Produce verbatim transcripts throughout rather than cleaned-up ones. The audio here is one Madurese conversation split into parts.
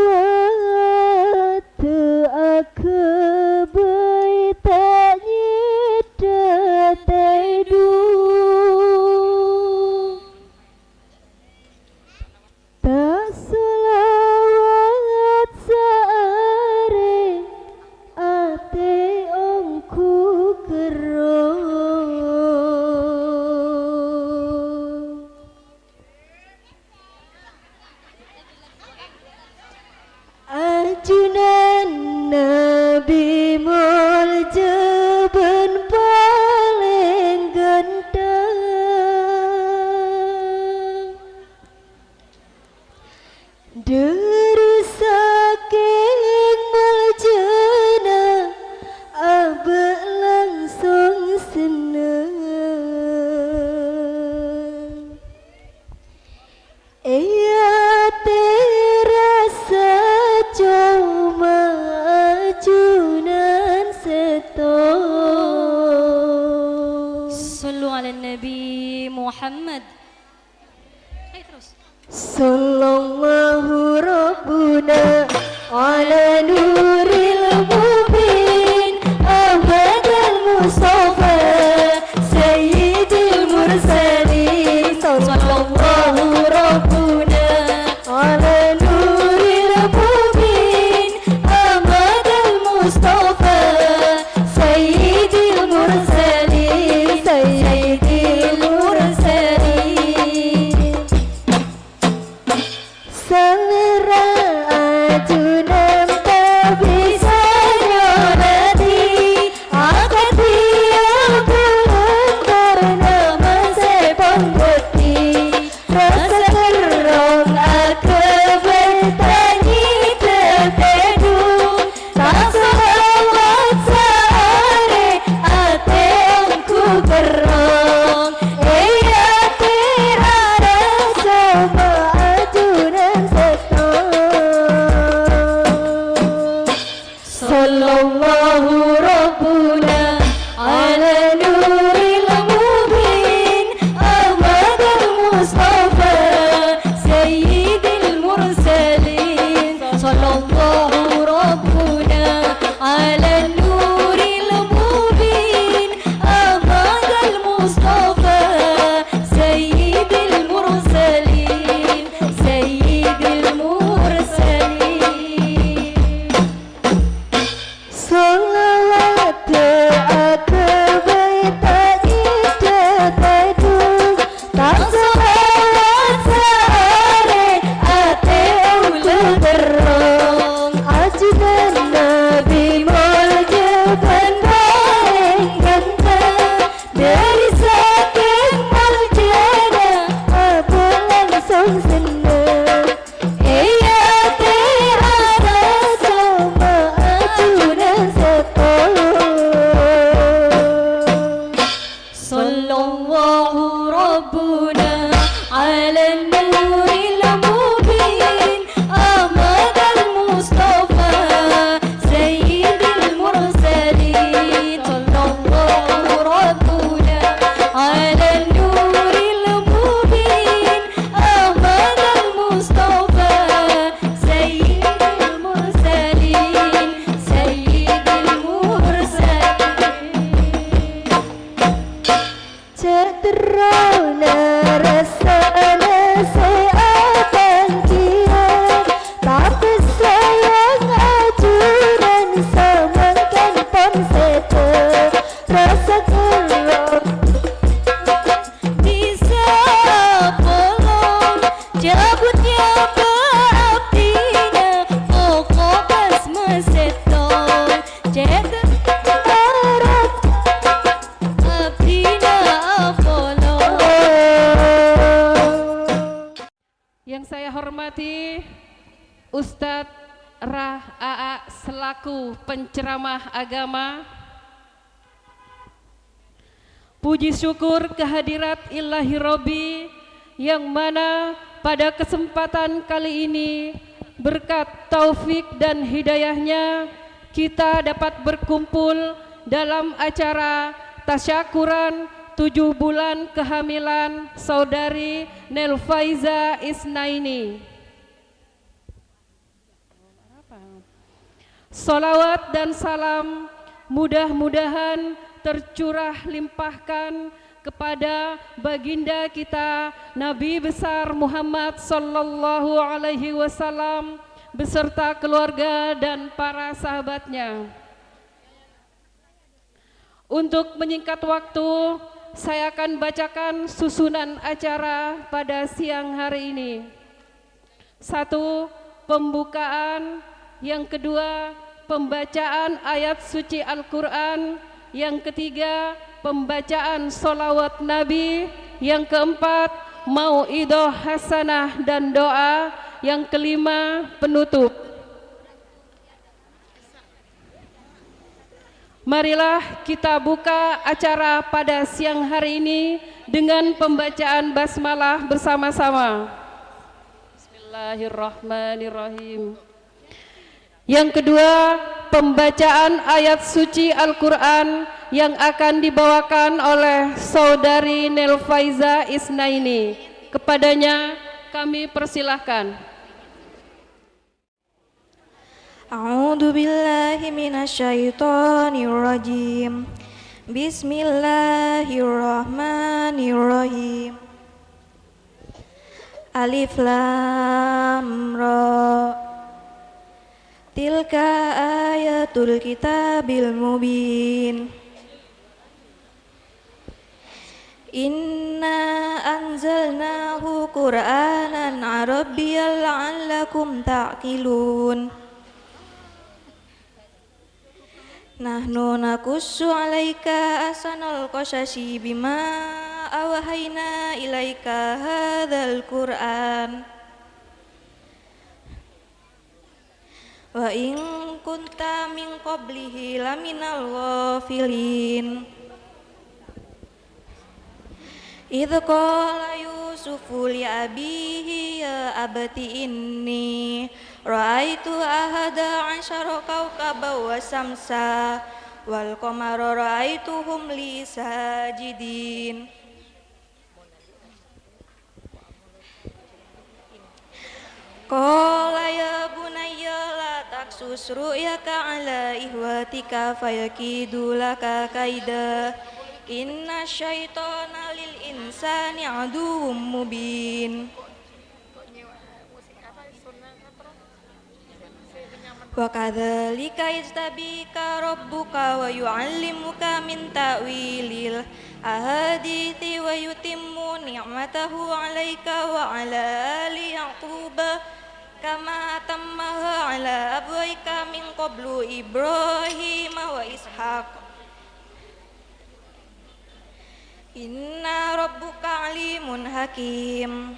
Shalawat aghâbây ta' nyèddhâ tèdung. Ta' shalawat saarè, atè ongghu kerrong. Ajunan Nabi molja bân palèng ghântheng. Dhâri sakèng moljâna, abâ' langsung senneng. È atè rassa coma ajunan sèttong. Shallu ala Nabi Muhammad. Ayo terus. Sallallahu Rabbuna ala nuril mubin, Ahmadal Mustafa, Sayyidil Mursalin. Sallallahu Rabbuna ala nuril mubin, Ahmadal Mustafa, Sayyidil Mursalin, Sayyidil Mursalin. Salèra ajunan ta' bisa nyoladi, akadhi abulung karna masè pon bhâkti. Rassa kerrong aghâbây ta' nyèddhâ tèdung. Ta' shalawat saarè, atè ongghu kerrong. È atè rassa coma ajunan sèttong. Sallallahu Rabbuna ala nuril mubin, Ahmadal Mustafa, Sayyidil Mursalin. Sallallahu Rabbuna ala nuril mubin, Ahmadal Mustafa, Sayyidil Mursalin, Sayyidil Mursalin. Shalawat aghâbây ta' nyèddhâ tèdung, ta' shalawat saarè, atè ongghu kerrong. Ajunan Nabi molja bân palèng ghântheng, dhâri sakèng moljâna, abâ' langsung senneng. È atè rassa coma ajunan sèttong. Sallallahu Rabbuna ala nuril mubin, Ahmadal Mustafa, Sayyidil Mursalin. Sallallahu Rabbuna ala nuril mubin, Ahmadal Mustafa, Sayyidil Mursalin, Sayyidil Mursalin. Cè' terrona rassana sè atangkiyâ, tapè sayang ajunan samangkèn pon sèdhâ. Rassa kerrong bisa polong, cabut nyabâ abdhina, pokok pas masèttong. Cèdhâ arep abdhina apolong. Yang saya hormati Ustadz Rah Aa selaku penceramah agama. Puji syukur kehadirat Ilahi Rabbi, yang mana pada kesempatan kali ini, berkat taufik dan hidayahnya, kita dapat berkumpul dalam acara tasyakuran tujuh bulan kehamilan Saudari Nelfaiza Isnaini. Salawat dan salam mudah-mudahan tercurah limpahkan kepada baginda kita Nabi besar Muhammad sallallahu alaihi wasallam beserta keluarga dan para sahabatnya. Untuk menyingkat waktu, saya akan bacakan susunan acara pada siang hari ini. Satu, pembukaan. Yang kedua, pembacaan ayat suci Al-Quran. Yang ketiga, pembacaan sholawat Nabi. Yang keempat, mau'idhah hasanah dan doa. Yang kelima, penutup. Marilah kita buka acara pada siang hari ini dengan pembacaan basmalah bersama-sama. Bismillahirrahmanirrahim. Yang kedua, pembacaan ayat suci Al-Quran yang akan dibawakan oleh Saudari Nelfaiza Isnaini. Kepadanya kami persilahkan. أعوذ بالله من الشيطان الرجيم. بسم الله الرحمن الرحيم. ألف لام را. تلك آيات الكتاب المبين. إنا أنزلناه قرآنا عربيا لعلكم تعقلون. نحن نقص عليك أحسن القصص بما أوحينا إليك هذا القرآن وإن كنت من قبله لمن الغافلين. إذ قال يوسف لأبيه يا أبت إني رأيت أحد عشر كوكبا والشمس والقمر رأيتهم لي ساجدين. قال يا بني لا تقصص رؤياك على إخوتك فيكيدوا لك كيدا إن الشيطان للإنسان عدو مبين. وكذلك يجتبيك ربك ويعلمك من تأويل الأحاديث ويتم نعمته عليك وعلى آل يعقوب كما أتمها على أبويك من قبل إبراهيم وإسحاق إن ربك عليم حكيم.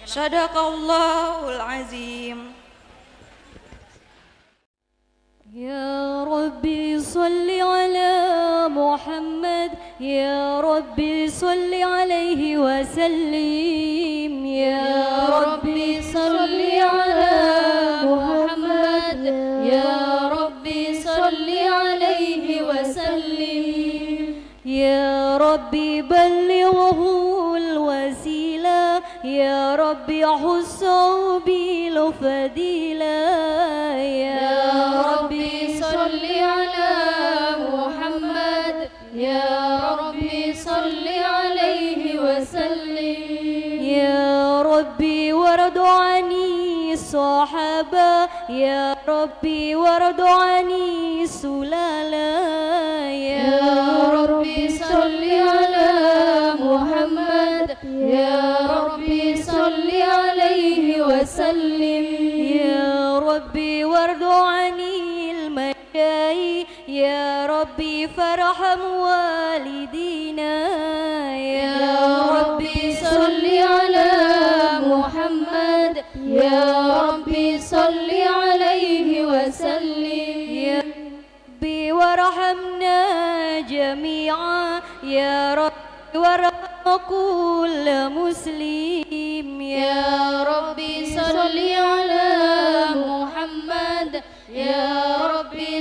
صدق الله العظيم. يا ربي صل على محمد، يا ربي صل عليه وسلم. يا ربي صل على محمد، يا ربي صل عليه وسلم. يا ربي بلغه الوسيلة، يا ربي خصه بالفضيلة. يا ربي صل على محمد، يا ربي صل عليه وسلم. يا ربي وارض عن الصحابة، يا ربي وارض عن السلالة. يا ربي صل على محمد، يا ربي صل عليه وسلم. يا ربي وارض عن المشايخ، يا ربي فارحم والدينا. يا ربي صل على محمد، يا ربي صل عليه وسلم. يا ربي وارحمنا جميعا، يا ربي وارحم كل مسلم. يا ربي صل على محمد، يا ربي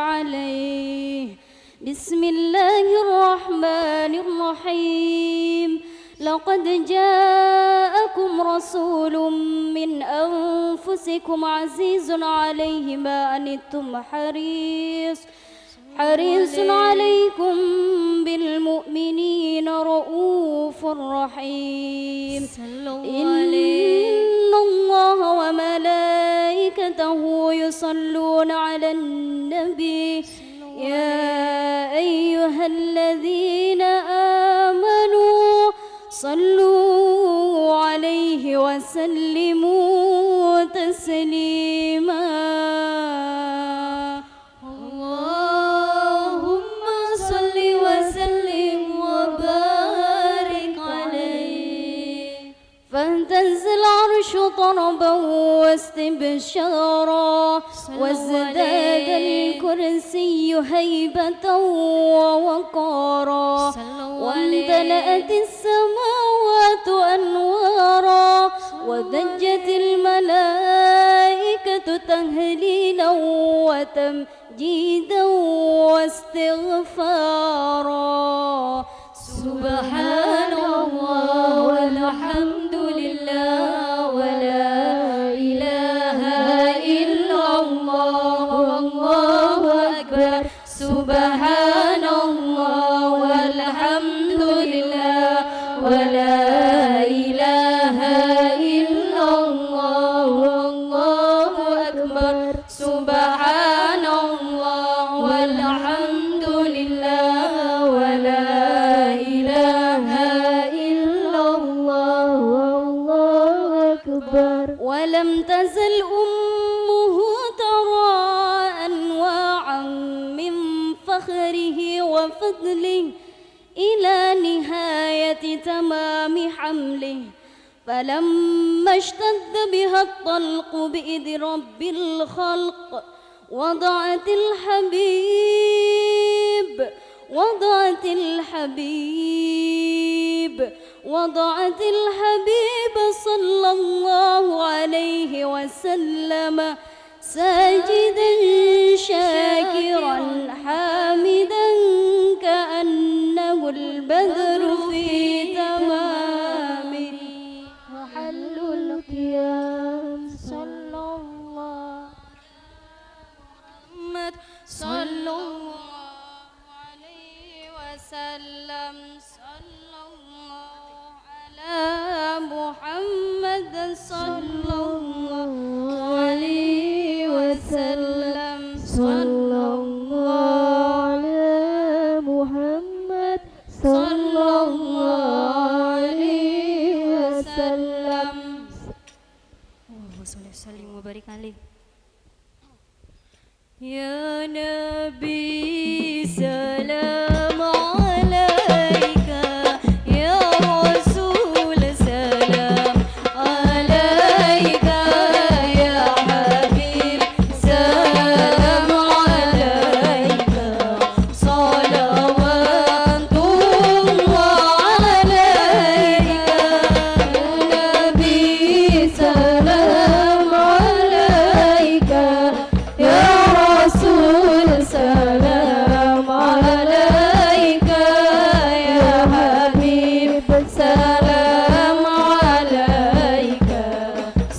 عليه. بسم الله الرحمن الرحيم. لقد جاءكم رسول من أنفسكم عزيز عليه ما عنتم حريص، حريص عليكم بالمؤمنين رءوف رحيم. صلوا عليه. إن الله وملائكته يصلون على النبي. يا أيها الذين آمنوا صلوا عليه وسلموا تسليما. اللهم صل وسلم وبارك عليه. فاهتز العرش طربا واستبشارا، صلوا وازداد عليه. الكرسي هيبة ووقارا، صلوا وامتلأت عليه. السماوات أنوارا، صلوا وضجت عليه. الملائكة تهليلا وتم جيدا واستغفارا. سبحان الله والحمد لله ولا إله إلا الله والله أكبر. سبحان الله والحمد لله ولا إله إلا الله والله أكبر. سبحان الله والحمد لله ولا إله إلا الله والله أكبر. ولم تزل أمه ترى أنواعا من فخره وفضله إلى نهاية تمام حمله، فلما اشتد بها الطلق بإذن رب الخلق، وضعت الحبيب، وضعت الحبيب، وضعت الحبيب صلى الله عليه وسلم ساجدا شاكرا حامدا كأنه البدر في تمامه. محل القيام صلى الله محمد صلى الله عليه وسلم. صلى الله على محمد صلى الله عليه وسلم. صلى الله على محمد صلى الله عليه وسلم. اللهم صل وسلم وبارك عليه. يا نبي سلام عليك، يا رسول سلام عليك، يا حبيب سلام عليك، صلوات الله عليك. يا نبي سلام عليك، يا رسول سلام عليك، يا حبيب سلام عليك،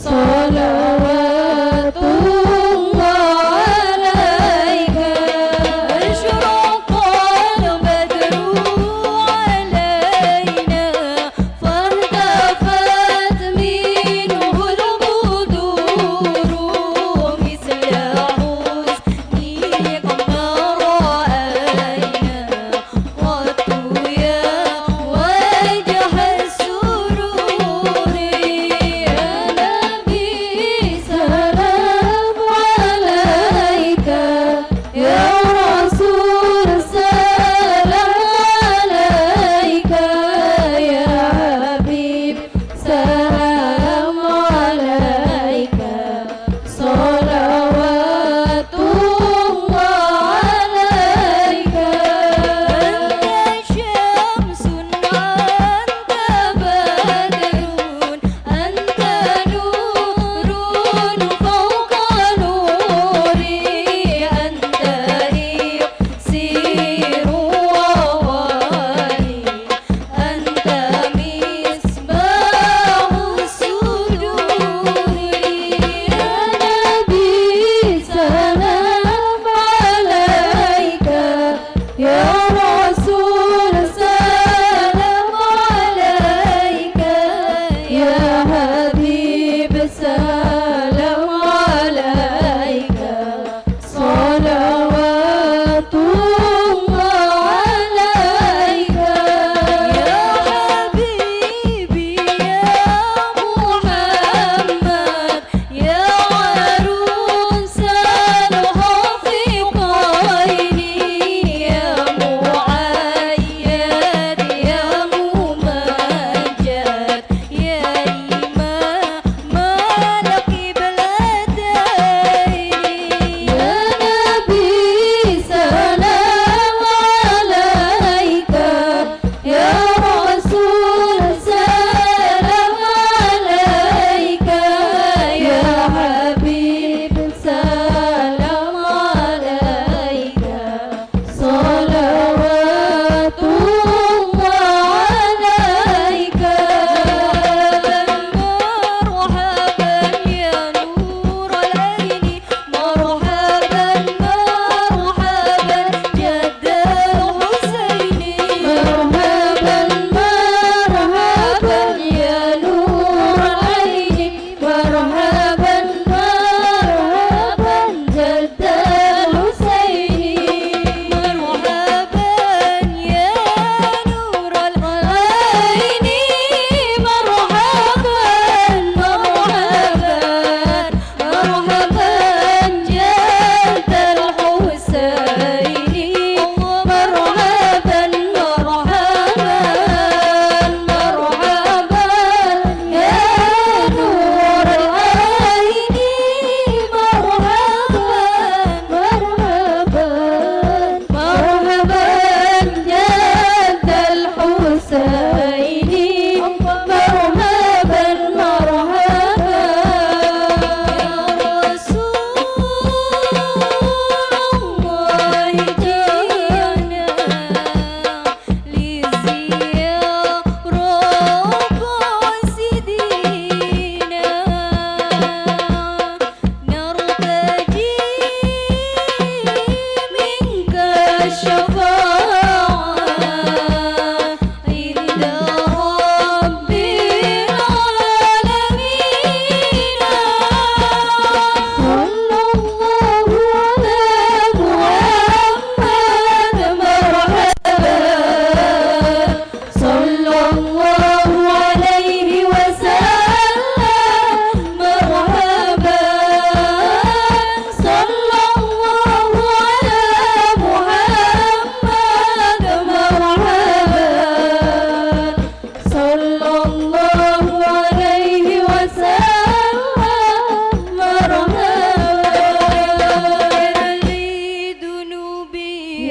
صلوات الله عليك. أشرق البدر علينا فاهتفت منه البدور مثل حسن قمر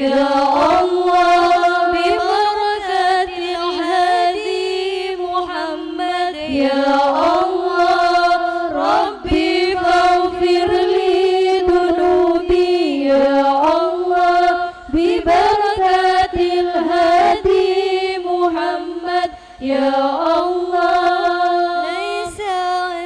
يا الله، ببركة الهادي محمد. يا الله، ربي فاغفر لي ذنوبي. يا الله، ببركة الهادي محمد. يا الله، ليس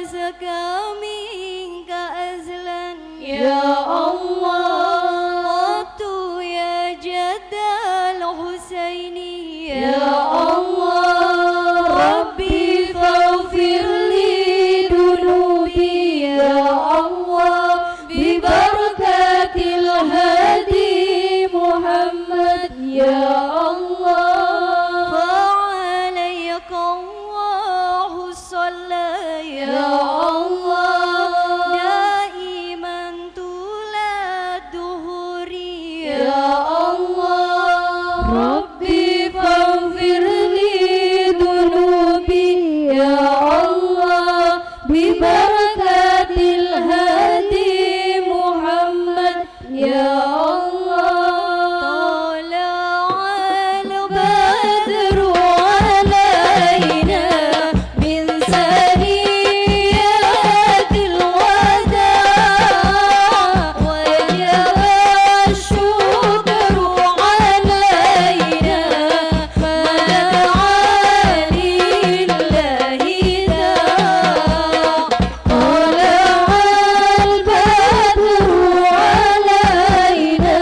أزكى منك أزلا. يا الله، قط يا جد الحسين. يا الله، ربي فاغفر لي ذنوبي. يا الله، ببركة الهادي محمد. يا الله، فعليك الله صلى. يا الله، دائما طول الدهور. يا الله، ربي فاغفر لي ذنوبي. يا الله، ببركة الهادي محمد. يا الله، طلع البدر علينا من ثنيات الوداع، وجب الشكر علينا ما دعا لله داع. طلع البدر علينا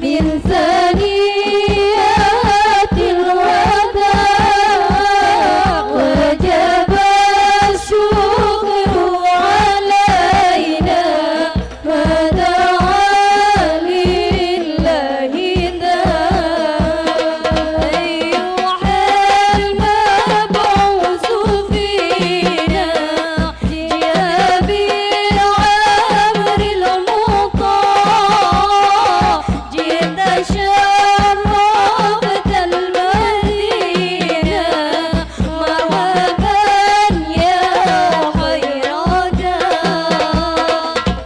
من ثنيات الوداع، وجب الشكر علينا ما دعا لله داع. أيها المبعوث فينا، جئت بالأمر المطاع، جئت شرفت المدينة، مرحبا يا خير داع.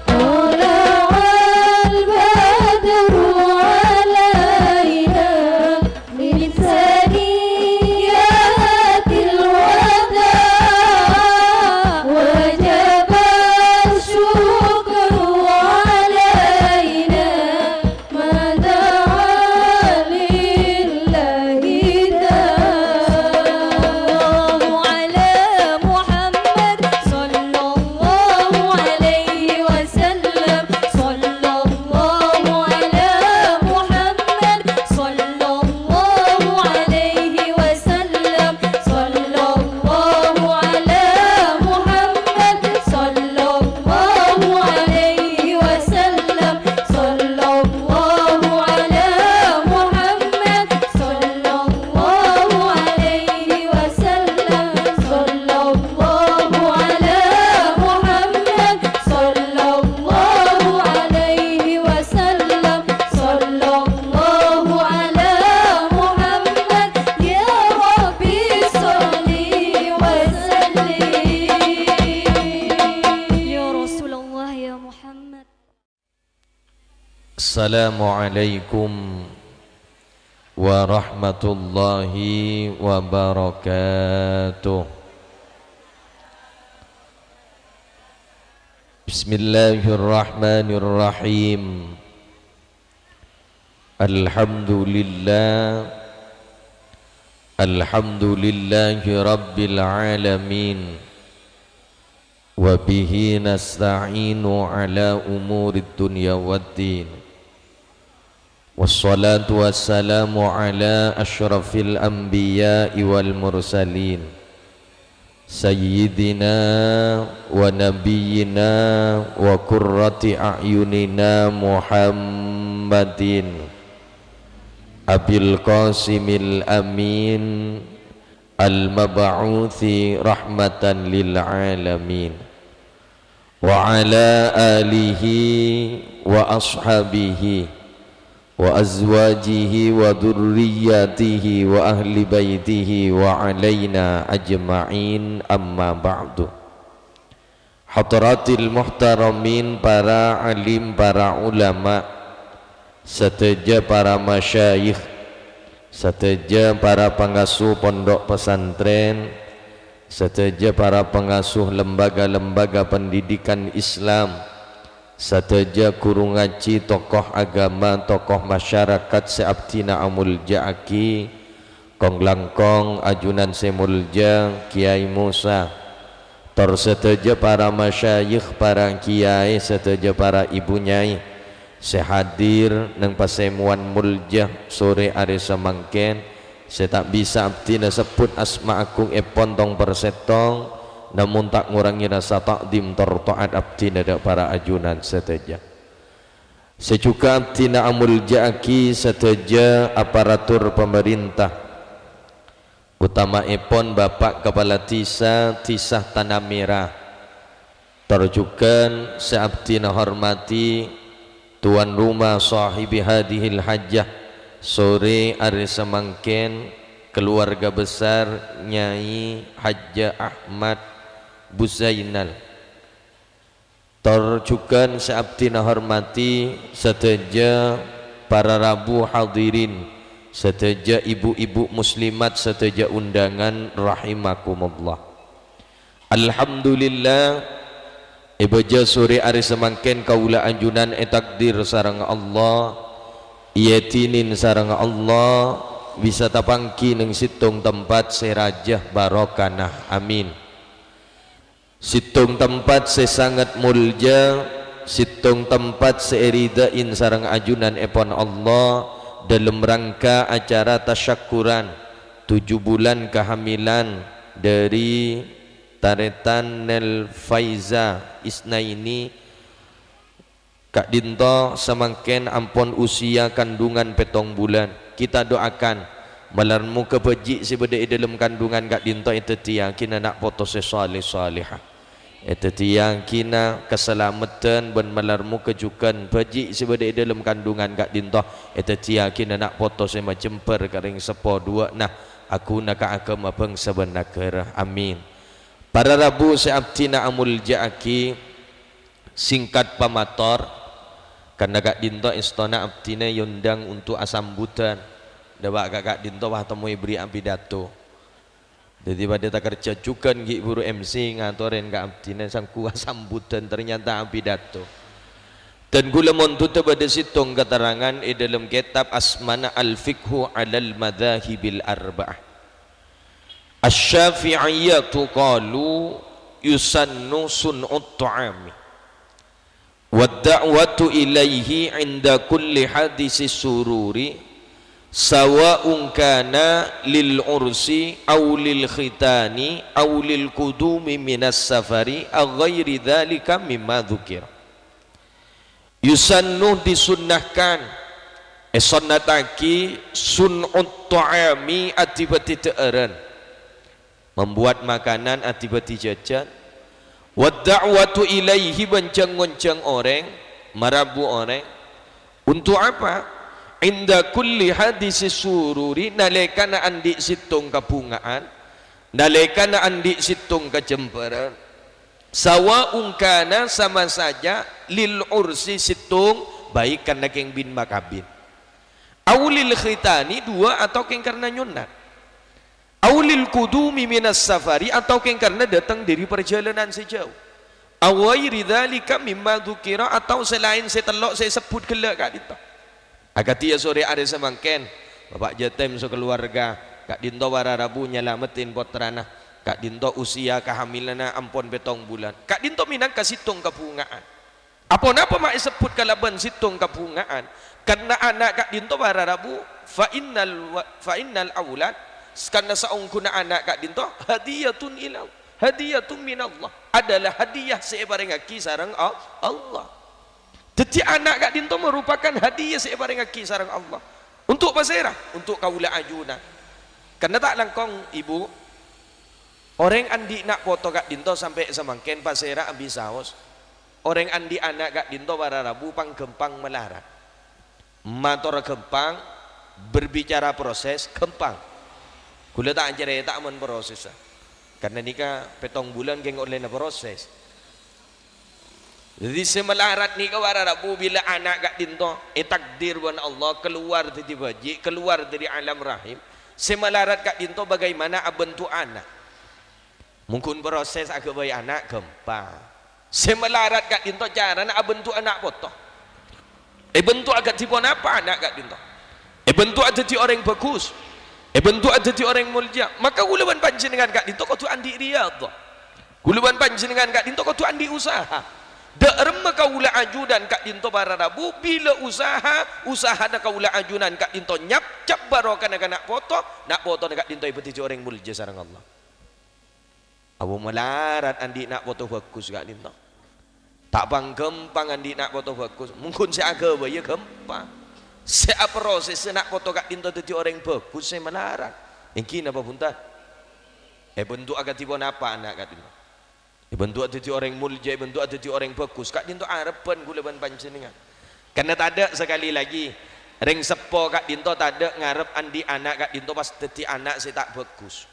طلع البدر علينا من ثنيات الوداع، وجب الشكر علينا ما دعا لله داع. صلى الله على محمد، صلى الله عليه وسلم. صلى الله على محمد، صلى الله عليه وسلم. صلى الله على محمد، صلى الله عليه وسلم. صلى الله على محمد، صلى الله عليه وسلم. صلى الله على محمد، صلى الله عليه وسلم. صلى الله على محمد، يا ربي صل وسلم. يا رسول الله، يا محمد. السلام عليكم ورحمة الله وبركاته. بسم الله الرحمن الرحيم. الحمد لله. الحمد لله رب العالمين. وبه نستعين على أمور الدنيا والدين. والصلاة والسلام على أشرف الأنبياء والمرسلين، سيدنا ونبينا وقرة أعيننا محمد أبي القاسم الأمين المبعوث رحمة للعالمين، وعلى آله وأصحابه وأزواجه وذرياته وأهل بيته وعلينا أجمعين، أما بعد. Hadratil muhtaramin, para alim, para ulama, Sadhâjâ para masyayikh, sadhâjâ para pangasuh pondhuk pesantren, sadhâjâ para pangasuh lembaga-lembaga pendidikan Islam, sadhâjâ ghuru ngajhi, tokoh agama, tokoh masyarakat sè abdhina amolja'aghi, kong-langkong ajunan sè molja Kèyaè Musa, tor sadhâjâ para masyayikh, para kèyaè, sadhâjâ para ibu nyai sè hadir neng pasemowan molja sore arè samangkèn, sè ta' bisa abdhina sebbhut asma agungngèpon tong per sèttong, namong ta' ngorangè rasa ta'dhim tor ta'at abdhina dâ' para ajunan sadhâjâ. Sè jhughân abdhina amolja'aghi sadhâjâ aparatur pamarènta, otama'èpon Bapa' Kapala Dhisa, Dhisa Tana Merah. Tor jhughân sè abdhina hormadhi tuan rumah sahibi hadhil hajah, sore arè samangkèn, keluarga besar Nyai Hajjah Ahmad Buzainal. Tor jhughân sè abdhina hormadhi sadhâjâ para rabu hadirin, sadhâjâ ibu-ibu muslimat, sadhâjâ undangan rahimakumullah. Alhamdulillah, è bâjâ sore arè samangkèn kaulâ ajunan ètakdir sareng Allah, èyadhinin sareng Allah, bisa tapangghi neng sèttong tempat sè rajâ barokana. Amin. Sèttong tempat sè sanget molja, sèttong tempat sè èridhâi sareng ajunanèpon Allah dâlem rangka acara tasyakkuran tujuh bulan kehamilan dâri tarètan Nel Faiza Isnaini. Ka'dinto samangkèn ampon usia kandungan pèttong bulân. Kita doakan, malar moghâ bhâji' sè bâdâ è dâlem kandungan ka'dinto èdhâddhiyâghi na'-ana' poto sè saleh salehah. Èdhâddhiyâghi na' kasalameddhân bân malar moghâ jhughân bhâji' sè bâdâ è dâlem kandungan ka'dinto èdhâddhiyâghi na'-ana' poto sè majembhâr ka rèng seppo duwâ'na, aghuna ka aghâma bhângsa bân naghârâ. Amin. Para rabu sè abdhina amolja'aghi, singkat pamator, karna ka'dinto èstona abdhina èondâng onto' asambudhân. Dâpa' ka ka'dinto, wah, temmo èberri' apidato. Dâddhi padâ takerja jhughân ghi' buru M C ngatorè ka abdhina sangghu asambudhân, ternyata apidato. Dan kaulâ monduta bâdâ sèttong katerrangan è dâlem kètab asmana Al-Fiqhu 'alal Madzahibil Arba'ah. Asy-Syafi'iyyatu qalu yusannu sun'ut ta'ami wad da'watu ilaihi 'inda kulli haditsis sururi, sawa'un kana lil ursi aw lil khitani aw lil qudumi minas safari aw ghairi dzalika mimma dzukira. Yusannu, disunnahkan, èsonnataghi, sun'ut ta'ami, adhibâdhi dhâ'ârân, membuat makanan, adhibâdhi jhâjhân, wad da'watu ilaihi, bân jhâng-ngonjhâng orèng, marabu orèng. Untuk apa? 'Inda kulli haditsis sururi, nalèkana andi' sèttong kabhunga'an, nalèkana andi' sèttong kajembhârân. Sawa'un kana, sama saja, lil ursi, sèttong, baik karna kèng bin makabin, aw lil khitani, duwâ' atau kèng karna nyonnat, aw lil qudumi minas safari, atau kèng karna dâteng dâri parjhâlânan sè jhâu, aw ghairi dzalika mimma dzukira, atau sè laèn sè tello' sè èsebbhut ghellâ' ka'dinto. Akadhi è sore arè samangkèn, Bapa' Jatem sakaluwarga, ka'dinto para rabu nyalameddhi pottrana, ka'dinto usia kahamilanna ampon pèttong bulân, ka'dinto mènangka sèttong kabhunga'an. Aponapa ma' èsebbhut kalabân sèttong kabhunga'an? Karna ana' ka'dinto para rabu, fa innal wa-, fa innal aulad, karna saongghuna ana' ka'dinto, hadiyatun ila-, hadiyatun minallah, adalah hadiah sè èparèngaghi sareng Al-, Allah. Dâddhi, ana' ka'dinto marupakan hadiah sè èparèngaghi sareng Allah. Untuk pasèra? Untuk kaulâ ajunan. Karna ta' langkong, Ibu, orèng andi' na' poto ka'dinto sampè' samangkèn pasèra abisaos. Orèng andi' ana' ka'dinto para rabu pangghâmpang malarat. Mator ghâmpang, berbicara proses ghâmpang. Kaulâ ta' acarèta mon prosessa. Karna nèka pèttong bulân kèng ollèna proses. Dhâddhi sè malarat nèka para rabu bilâ ana' ka'dinto ètakdir bân Allah kalowar dhâddhi bhâji', kalowar dhâri alam rahim. Sè malarat ka'dinto bagaimana abhânto ana'. Mon ghun proses aghâbây ana' ghâmpang. Sè malarat ka'dinto carana abhânto ana' poto. Èbhânto aghâdhi ponapa ana' ka'dinto? Èbhânto adhâddhi orèng bhâghus. Èbhânto adhâddhi orèng molja. Maka kaulâ bân panjhennengngan ka'dinto kodhu andi' riyadhah. Kaulâ bân panjhennengngan ka'dinto kodhu andi' usaha. Dâ'remma kaulâ ajunan ka'dinto para rabu, bilâ usaha, usahana kaulâ ajunan ka'dinto nyapcap barokana ka na' poto, na' potona ka'dinto èbhâdhi orèng molja sareng Allah. Abu malarat andi' na' poto bhâghus ka'dinto. Ta' pang-ghâmpang andi' na' poto bhâghus. Mon ghun sè aghâbây ghâmpang. Sè aprosès na' poto ka'dinto dhâddhi orèng bhâghus sè malarat. Èngghi napa bhunten? Èbhânto aghâdhi ponapa ana' ka'dinto? Èbhânto dhâddhi orèng molja, èbhânto dhâddhi orèng bhâghus. Ka'dinto arebbhân kaulâ bân panjhennengngan. Karna tadâ' sakalè lagi, rèng seppo ka'dinto tadâ' ngarep andi' ana' ka'dinto pas dhâddhi ana' sè ta' bhâghus.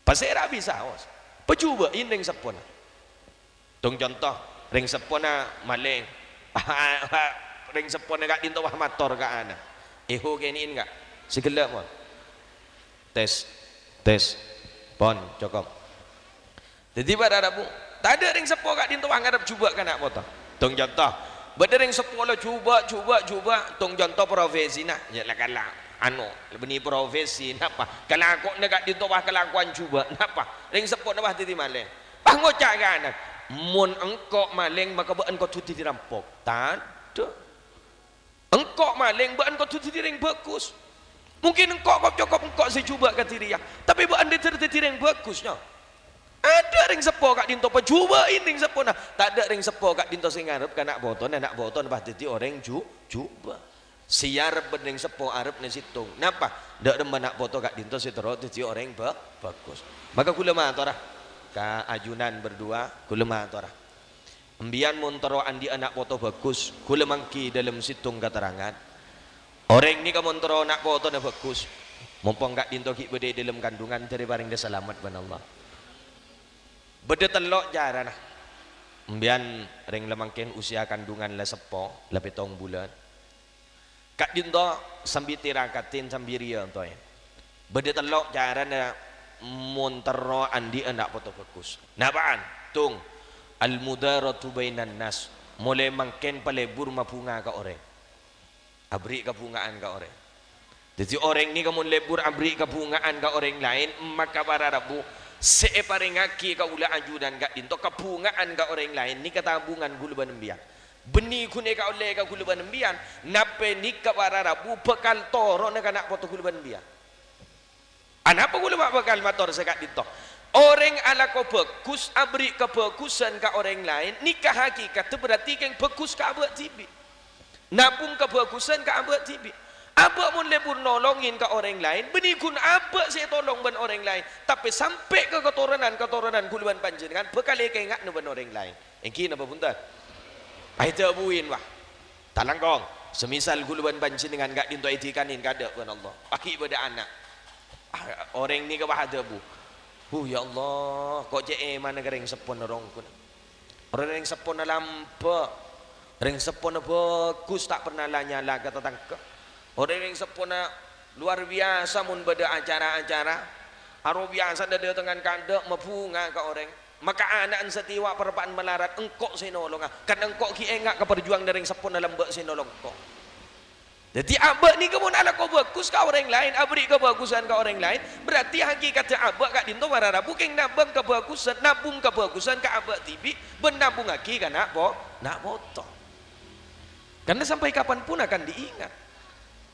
Pasèra bisaos. Pajhubâ'in rèng seppona. Tong conto, rèng seppona malèng. Rèng seppona ka'dinto wah mator ka ana'. Èho kènè'en, Ka'. Sè ghellâ', mon. Tes. Tes. Pon, cokop. Dhâddhi para rabu, tadâ' rèng seppo ka'dinto wah ngarep jhubâ' ka na' poto. Tong conto, bâdâ rèng seppo la jhubâ', jhubâ', jhubâ', tong conto profesina, ya la kala, anu, bânnè profesi, napa? Kalakowanna ka'dinto wah kalakowan jhubâ', napa? Rèng seppona wah dhâddhi malèng. Pas ngoca' ka ana', "Mon engko' malèng, maka bâ'ân kodhu dhâddhi rampok." Tadâ'. Engko' malèng, bâ'ân kodhu dhâddhi rèng bhâghus. Mungkin engko' kop-cokop engko' sè jhubâ' kadhi rèya, tapè bâ'ân dhâddhi, dhâddhi rèng bhâghus, nyo. Adâ' rèng seppo ka'dinto pajhubâ'in rèng seppona. Tadâ' rèng seppo ka'dinto sè ngarep ka na' potona, na' potona pas dhâddhi orèng jhu-, jhubâ'. Sè arep bân rèng seppo arepna sèttong. Napa? Dâ' remma na' poto ka'dinto sè terro dhâddhi orèng bhâ-, bhâghus. Maka kaulâ matora ka ajunan berdua, kaulâ matora. Embiyan mon terro andi'â na' poto bhâghus, kaulâ mangghi dâlem sèttong katerrangan. Orèng nèka mon terro na' potona bhâghus, mompong ka'dinto ghi' bâdâ è dâlem kandungan, dhâri parèngna salamet bân Allah. Bâdâ tello' carana. Embiyan rèng la mangkèn usia kandungan la seppo, la pèttong bulân. Ka'dinto sambi tirakadhi sambi rèya, toy. Bâdâ tello' carana mon terro andi'â na' poto bhâghus. Napa'an? Tong, al-mudaratu bainan nas. Molaè mangkèn palebur mabhunga ka orèng. Aberri' kabhunga'an ka orèng. Dhâddhi orèng nèka mon lebur aberri' kabhunga'an ka orèng laèn, maka para rabu sè èparèngaghi kaulâ ajunan ka'dinto kabhunga'an ka orèng laèn nèka tabungan kaulâ bân embiyan. Bânnè ghun èkaollè ka kaulâ bân embiyan, napè nèka para rabu bhâkal toronna ka na' poto kaulâ bân embiyan. Anapa kaulâ ma' bhâkal mator sè ka'dinto? Orèng alako bhâghus, aberri' kabhâghusân ka orèng laèn, nèka hakikatta berarti kèng bhâghus ka abâ' dhibi'. Nabung kabhâghusân ka abâ' dhibi'. Abâ' mon lebur nolongè ka orèng laèn, bânnè ghun abâ' sè ètolong bân orèng laèn, tapè sampè' ka katoronan-katoronan kaulâ bân panjhennengngan bhâkal èkaènga'na bân orèng laèn. Èngghi napa bhunten? Aèdhâbuwin, wah. Talangkong, semisal kaulâ bân panjhennengngan ka'dinto èdhikanè kadâ' bân Allah. Aghi' bâdâ ana'. Ah, orèng nèka wah adhâbu, "Huh, ya Allah, ko' cè' èmana ka rèng seppona rongkona." Orèng seppona lambâ', rèng seppona bhâghus, ta' perna la nyala ka tatangghâ. Orèng seppona luar biyasa mon bâdâ acara-acara. Aro biyasa dhâ-, dhâtengngan kandhâ' mabhunga ka orèng. Maka ana'na satèya parappa'na malarat, engko' sè nolonga. Kan engko' ghi' enga' ka parjuwanganna rèng seppona lambâ' sè nolong engko'. Dhâddhi, abâ' nèka mon alako bhâghus ka orèng laèn, aberri' kabhâghusân ka orèng laèn, berarti hakikatta abâ' ka'dinto para rabu kèng nabung kabhâghusân, nabung kabhâghusân ka abâ' dhibi', bân nabungngaghi ka na' po-, na' poto. Karna sampè' kapanpun akan diingat.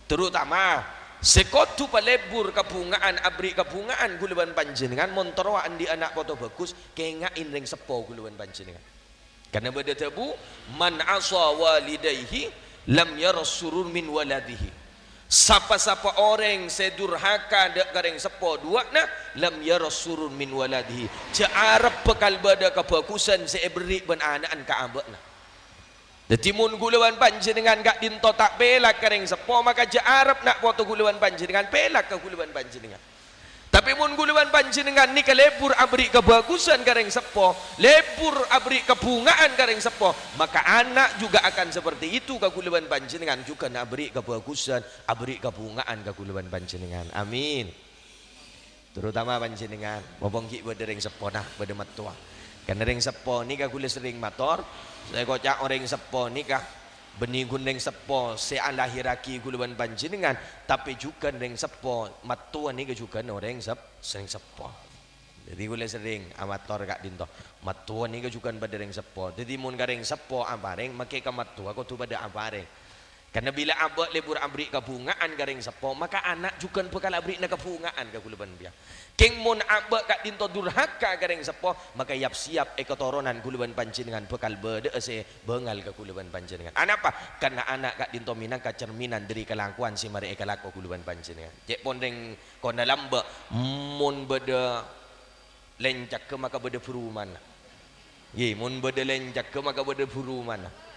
Terutama sè kodhu palebur kabhunga'an, aberri' kabhunga'an kaulâ bân panjhennengngan, mon terro andi'â na' poto bhâghus, kènga'è rèng seppo kaulâ bân panjhennengngan. Karna bâdâ dhâbu, "Man asa walidaihi lam yara surur min waladihi." Pa-sapa orèng sè durhaka dâ' ka rèng seppo duwâ'na, lam yara surur min waladihi. Jhâ' arep bhâkal bâdâ kabhâghusân sè èberri' bân ana'na ka abâ'na. Dhâddhi, mon kaulâ bân panjhennengngan ka'dinto ta' pèlak ka rèng seppo, maka jhâ' arep na' poto kaulâ bân panjhennengngan pèlak ka kaulâ bân panjhennengngan. Tapè mon kaulâ bân panjhennengngan nèka lebur aberri' kabhâghusân ka rèng seppo, lebur aberri' kabhunga'an ka rèng seppo, maka anak juga akan seperti itu ka kaulâ bân panjhennengngan, jhughân aberri' kabhâghusân, aberri' kabhunga'an ka kaulâ bân panjhennengngan. Amin. Terutama panjhennengngan, mopong ghi' bâdâ rèng seppona, bâdâ mattowa. Karna rèng seppo nèka kaulâ serrèng mator, sè èkoca' orèng seppo nèka, bânnè ghun rèng seppo sè alahèrraghi kaulâ bân panjhennengngan, tapè jhughân rèng seppo, mattowa nèka jhughân orèng sep-, rèng seppo. Dhâddhi kaulâ serrèng amator ka'dinto, mattowa nèka jhughân padâ rèng seppo. Dhâddhi mon ka rèng seppo aparèng, makè ka mattowa kodhu padâ aparèng. Karna bilâ abâ' lebur aberri' kabhunga'an ka rèng seppo, maka ana' jhughân bhâkal aberri'na kabhunga'an ka kaulâ bân panjhennengngan. Kèng mon abâ' ka'dinto durhaka ka rèng seppo, maka yap-siyap è katoronan kaulâ bân panjhennengngan bhâkal bâdâ'â sè bângal ka kaulâ bân panjhennengngan. Anapa? Karna ana' ka'dinto mènangka cerminan dhâri kalakowan sè marè èkalako kaulâ bân panjhennengngan. Cè' pon rèng kona lambâ', mon bâdâ lèncagghâ maka bâdâ bhurumana. Ghi, mon bâdâ lèncagghâ maka bâdâ bhurumana.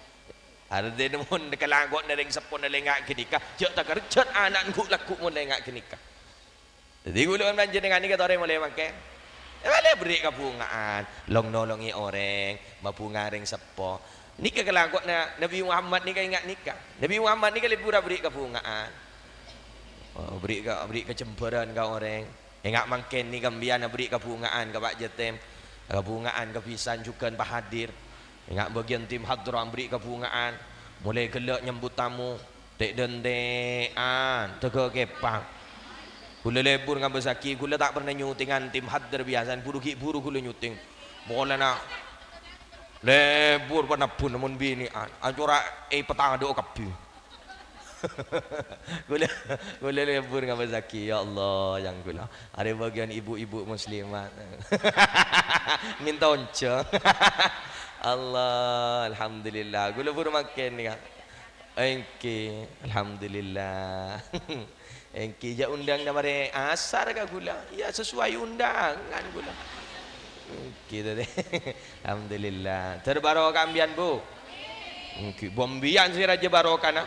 Artèna mon kalakowanna rèng seppona lènga' ghânèka, jhâ' takerjhât ana'na ghu'-lagghu' mon lènga' ghânèka. Dhâddhi kaulâ bân panjhennengngan nèka torè molè mangkèn. Malè aberri' kabhunga'an, long-nolongè orèng, mabhunga rèng seppo. Nèka kalakowanna Nabi Muhammad nèka, enga' nèka. Nabi Muhammad nèka lebur aberri' kabhunga'an. Oh, aberri' ka, aberri' kajembhârân ka orèng. Enga' mangkèn nèka embiyân aberri' kabhunga'an ka Pa' Jatim. Kabhunga'an kabisân jhughân pahadir. Enga' bâgiyân tim hadrah aberri' kabhunga'an. Molaè ghellâ' nyambut tamu. Tè'-dântè'an, tèghâ kèpang. Kaulâ lebur ngabâssaghi, kaulâ ta' pernah nyutingan tim hadrah biyasana, buru ghi' buru kaulâ nyuting. Polana lebur panebbhun mon binè'an, ancora èpatadâ'â kabbhi. Kaulâ, kaulâ lebur ngabâssaghi, ya Allah, yang kaulâ. Arè bâgiyân ibu-ibu muslimat. Mènta onjhâng. Allah, alhamdulillah. Kaulâ buru mangkèn, ya. Èngghi, alhamdulillah. Èngghi, jhâ' ondhângnga marè asar ka kaulâ. Iyâ, sesuai undangan kaulâ. Èngghi, tadâ'. Alhamdulillah. Terbarokah embiyân, Bu. Èngghi, bâ' embiyân sè rajâ barokana.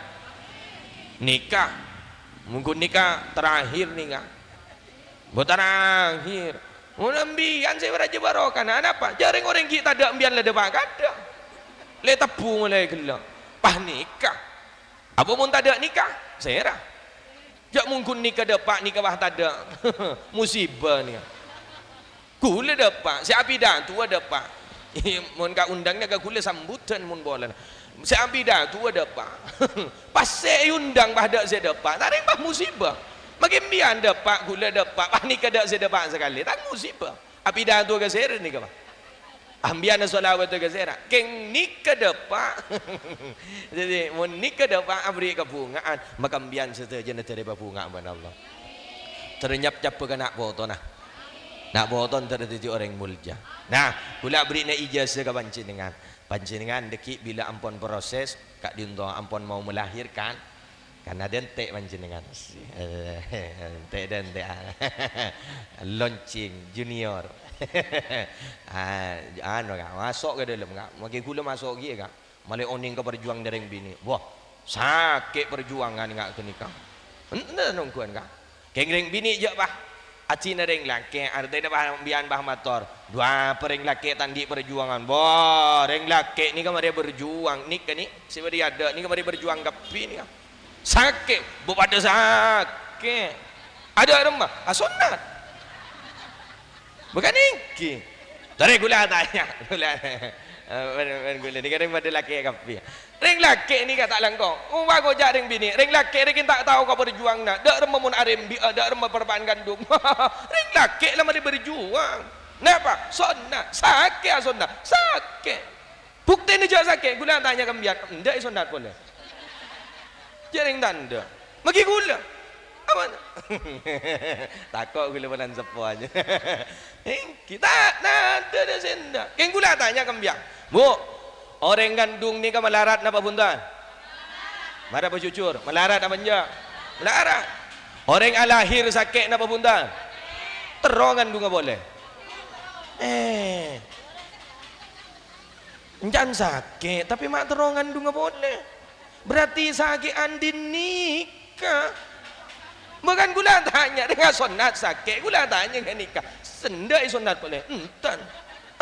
Nèka. Mongghu nèka terakhir nèka. Bâ' terakhir. Mon embiyân sè rajâ barokana. Anapa? Jhâ' rèng-orèng ghi' tadâ' embiyân la dâpa' kaadâ'. Lè tebbhu molaè ghellâ'. Pas nèka. Apa mon tadâ' nèka? Sèra. Jhâ' mongghu nèka dâpa' nèka pas tadâ'. Musibâ nèka. Kaulâ dâpa', sè apidatoa dâpa'. Mon kaondhângnga ka kaulâ sambudhân mon polana. Sè apidatoa dâpa'. Pas sè èondhâng pas dâ' sè dâpa', tarèng pas musibâ. Makè embiyân dâpa', kaulâ dâpa', pas nèka dâ' sè dâpa' sakalè, tang musibâ. Apidatoa ka sèra nèka, Pa'. Embiyâna shalawat ka sèra. Kèng nèka dâpa'. Dhâddhi, mon nèka dâpa' aberri' kabhunga'an, maka embiyân sadhâjâna dâri pabhunga bân Allah. Terro nyap-cabbhâ ka na' potona. Na' potona terro dhâddhi orèng molja. Nah, kaulâ aberri'na ijazah ka panjhennengngan. Panjhennengngan dâgghi' bilâ ampon proses, ka'dinto ampon mau melahirkan. Kan adâ' ente' panjhennengngan. Ente' dâ' ente'. Launching junior. Ah, anu, Ka', maso' ka dâlem, Ka'. Makè kaulâ maso' kèya, Ka'. Malè onèng ka parjuwânganna rèng binè'. Wah, sakè' parjuwângan nga' ghânèka. Enten nongghuwân, Ka'. Kèng rèng binè' jhâ', Bah. Ajina rèng lakè', artèna, Bah, embiyân, Bah, mator. Dhu apa rèng lakè' ta' andi' parjuwângan. Wah, rèng lakè' nèka marè berjuwâng. Nèka, nè', sè marè adâ' nèka marè berjuwâng kabbhi nèka. Sakè', bu padâ sakè'. Adâ' remma, asonnat. Bukan èngghi. Tarè kaulâ atanya, kaulâ. Eh, bân, bân kaulâ nèka rèng padâ lakè' kabbhi. Rèng lakè' nèka ta' langkong. Ompa ngoca' rèng binè', rèng lakè' rèken ta' tao ka parjuwânganna. Dâ' remma mon arembi'â, dâ' remma parappa'na kandhung. Rèng lakè' la marè berjuwâng. Napa? Sonnat. Sakè' asonnat. Sakè'. Buktèna jhâ' sakè', kaulâ atanya ka embiyân, endâ' èsonnat polè. Jhâ' rèng tandhâ. Maghi kaulâ. Apa? Tako' kaulâ polana seppo ajâ. Èngghi, ta' tandhâ dâ' sè endâ'. Kèng kaulâ atanya ka embiyân. Bu, orèng kandhung nèka malarat napa bhunten? Mara pajhujhur, malarat apa enjâ'? Malarat. Orèng alahèr sakè' napa bhunten? Terro ngandhungnga polè. Eh. Encan sakè', tapè ma' terro ngandhungnga polè. Berarti sakè' andi'na nèka. Bahkan kaulâ atanya, rèng asonnat sakè', kaulâ atanya ghânèka, "Sèndhâ èsonnat polè?" "Enten."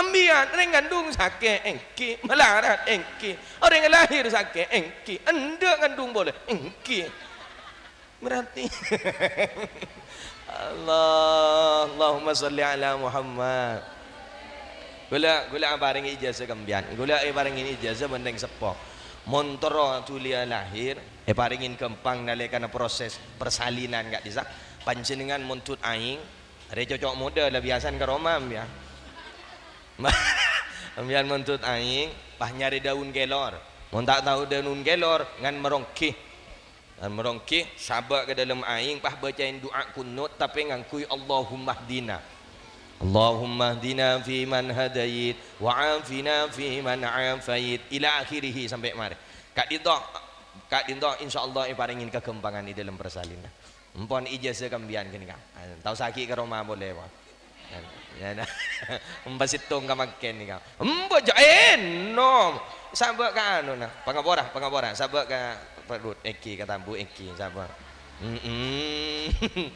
"Empèyan, rèng ngandung sakè'?" "Èngghi." "Malarat?" "Èngghi." "Orèng lahèr sakè'?" "Èngghi." "Endâ' ngandung polè?" "Èngghi." Berarti Allah, Allahumma sholli ala Muhammad. Kaulâ, kaulâ aparèngè ijazah ka empèyan. Kaulâ èparèngè ijazah bân rèng seppo. Mon terro dhuliyâ lahèr, èparèngè ghâmpang nalèkana proses persalinan ka'dissa'. Panjhennengngan mon dut aèng, arè cocok modâ la biyasana ka roma empèyan. Empèyan mon dut aèng, pas nyarè daun kèlor. Mon ta' tao daun kèlor, ngan maronggi. Ngan maronggi, sabâ' ka dâlem aèng, pas bâcaè du'a kunut, tapè ngangghuy Allahummahdina. "Allahummahdina fiman hadait, wa afina fiman afait," ila akhirih, sampè' marè. Ka'dinto, ka'dinto, insyaallah èparèngè kaghâmpangan è dâlem persalinan. Empon ijazah ka empèyan ghânèka. Tao sakè' ka roma polè, Pak. Yâ, nah. Empa' sèttong ka mangkèn nèka. Empa' jâ' ènom. Sabâ' ka anona. Pangapora, pangapora. Sabâ' ka perut, èngghi ka tambu, èngghi. Sabâ'. Mm-mm.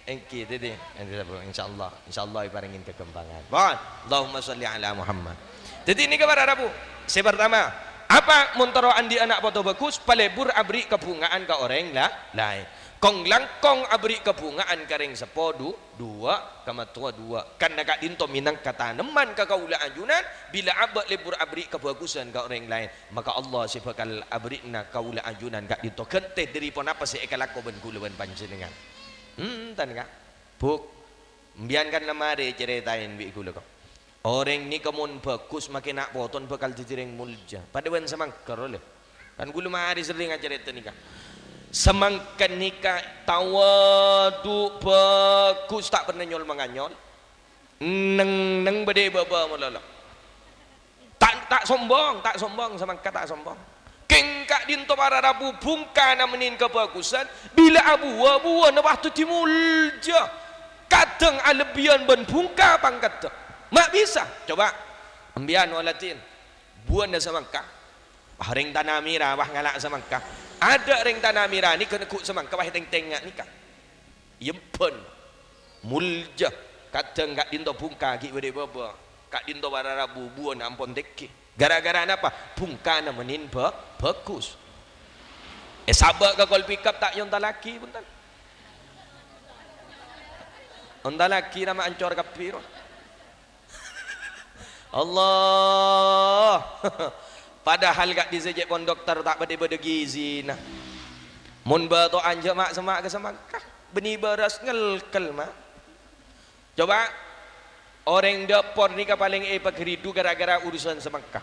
Èngghi, dhâddhi. Èngghi, sabâ'. Insyaallah. Insyaallah èparèngè kaghâmpangan. Pon. Allahumma sholli ala Muhammad. Dhâddhi nèka para rabu. Sè partama, apa mon terro andi' ana' poto bhâghus, palebur aberri' kabhunga'an ka orèng la-, laèn. Kong-langkong aberri' kabhunga'an ka rèng seppo du-, duwâ', ka mattowa duwâ'. Karna ka'dinto mènangka tanemman ka kaulâ ajunan, bilâ abâ' lebur aberri' kabhâghusân ka orèng laèn, maka Allah sè bhâkal aberri'na kaulâ ajunan ka'dinto ghântè dhâri ponapa sè èkalako bân kaulâ bân panjhennengngan. Enten, Ka'? Bu', empèyan kan la marè carètaè bi' kaulâ, Ka'. Orèng nèka mon bhâghus makè na' poton bhâkal dhâddhi rèng molja. Padâ bân samangka, lho. Kan kaulâ marè serrèng acarèta nèka. Samangka nèka tawadhu bhâghus, ta' pernah nyol-manganyol. Neng-enneng bâdâ è bâbâ malolo. Ta', ta' sombong, ta' sombong, samangka ta' sombong. Kèng ka'dinto para rabu bhungka namanè kabhâghusân, bilâ abuwâ, buwâna pas dhâddhi molja. Kadhâng alebbiyân bân bhungka pangkaddhâ. Ma' bisa? Coba, empèyan waladin, buwâna samangka. Wah, rèng Tanah Mera, wah, ngala' samangka. Adâ' rèng Tanah Mera nèka neggu' samangka, wah, tèng-tèngnga nèka. Yemban. Molja. Kadhâng ka'dinto bhungka ghi' bâdâ è bâbâ. Ka'dinto para rabu buwâna ampon tèngghi. Gara-gara napa? Bhungka namanè bhâ-, bhâghus. Èsabâ' ka kol pickup ta' èontallaghi, bhunten. Ontallaghi, rama ancor kabbhi, ro. Allah. Padahal ka'dissa' cè' pon dokter ta' bâdâ-bâdâ gizina. Mon bâto'an jâ' ma'-, semma' ka samangka. Bânnè bârâs ngelkel, ma'. Coba, orèng dâpor nèka palèng èpaghâridu gara-gara urusan samangka.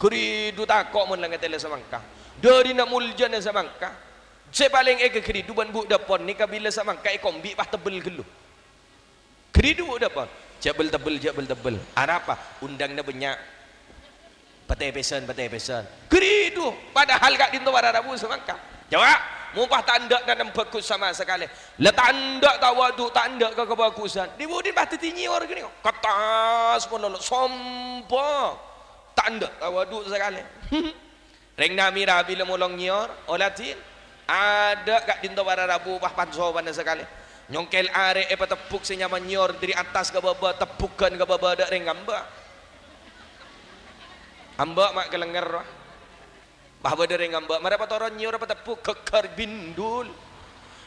Ghâridu tako' mon la ngatèla samangka. Dhârina moljana samangka. Sè palèng èkaghâridu bân bu' dâpor nèka bilâ samangka èkombi' pas tebbel ghâllu. Ghâridu bu' dâpor. Jhâ' bel-tebbel, jhâ' bel-tebbel. Arapa? Ondhânganna bânnya'. Patèpèsan, patèpèsan. Ghâridu. Padahal ka'dinto para rabu samangka. Coba, mopa ta' endâ' nanem bhâghus sama sakalè. La ta' endâ' tawadhu, ta' endâ' ka kabhâghusân. Dhi-budhina pas dhâddhi nyèyor ghânèka. Kettas malolo, sombong. Ta' endâ' tawadhu sakalè. Rèng Namira bilâ molong nyèyor, oladhin. Adâ' ka'dinto para rabu pas pan-sopana sakalè. Nyongkel arè' èpatebbhuk sè nyama nyèyor dhâri attas ka bâbâ, tebbhughân ka bâbâ adâ' rèng ngambâ'. Ambâ' ma' kalènger, wah. Pas bâdâ rèng ngambâ', mara patoron nyèyor patebbhuk, ghâgghâr bindul.